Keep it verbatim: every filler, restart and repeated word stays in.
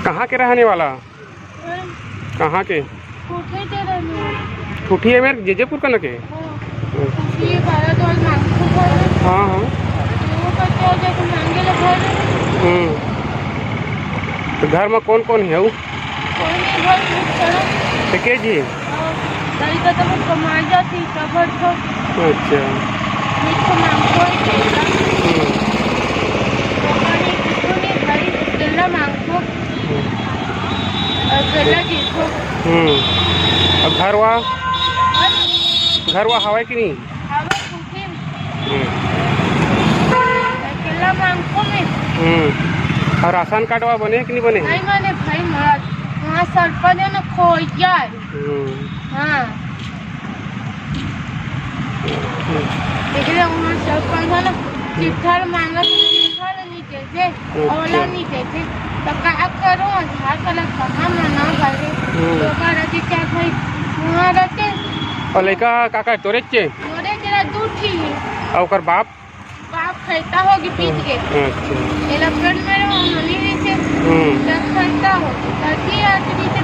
कहाँ के रहने वाला? हाँ। कहाँ के? कोठे के रहने वाला। ठूठी है मेरे जेजेपुर का न के? हाँ। अच्छा। ये भारद्वाज मांगपुर वाला। हाँ, हाँ। तो वो करके आ जाके मांगे ला घर। हम्म। तो घर में कौन कौन है वो? कोई नहीं, घर में सब। तो के जी? हाँ। दाई का तो वो कमा जाती, सब घर को। अच्छा। नहीं तो मांगपुर ही रहेगा। हम्म। तो कहीं कुछ नहीं, भाई, अकेला मांगपुर। हम्म। अकेला देखो। हम्म। अब घरवा? हाँ? घरवा हवय कि नहीं? हवय, कुटी। हम्म। अकेला मांगपुर में। हम्म। और राशन कार्डवा बने कि नहीं बने? नहीं बने भाई, मार। वहाँ सरपंच है ना, खो जाए। हम्म। हाँ। हम्म। देख ले, वहाँ सरपंच है ना, चिट्ठा मांगत, चिट्ठा नहीं देते, अच्छा। ओला नहीं देते, तो का करो? आधार कार्ड कहाँ मना करे? हम्म। तो का रहते, क्या भाई, वहाँ रहते। और लइका काका तोरे चे? मोरे तेरा दू ठी है। और ओकर बाप? बाप खैता होगी पीट के। अच्छा। ये लक्कड़ में रहो, मम्मी भी से हम्म। जब खैता हो, तब की आके पीछे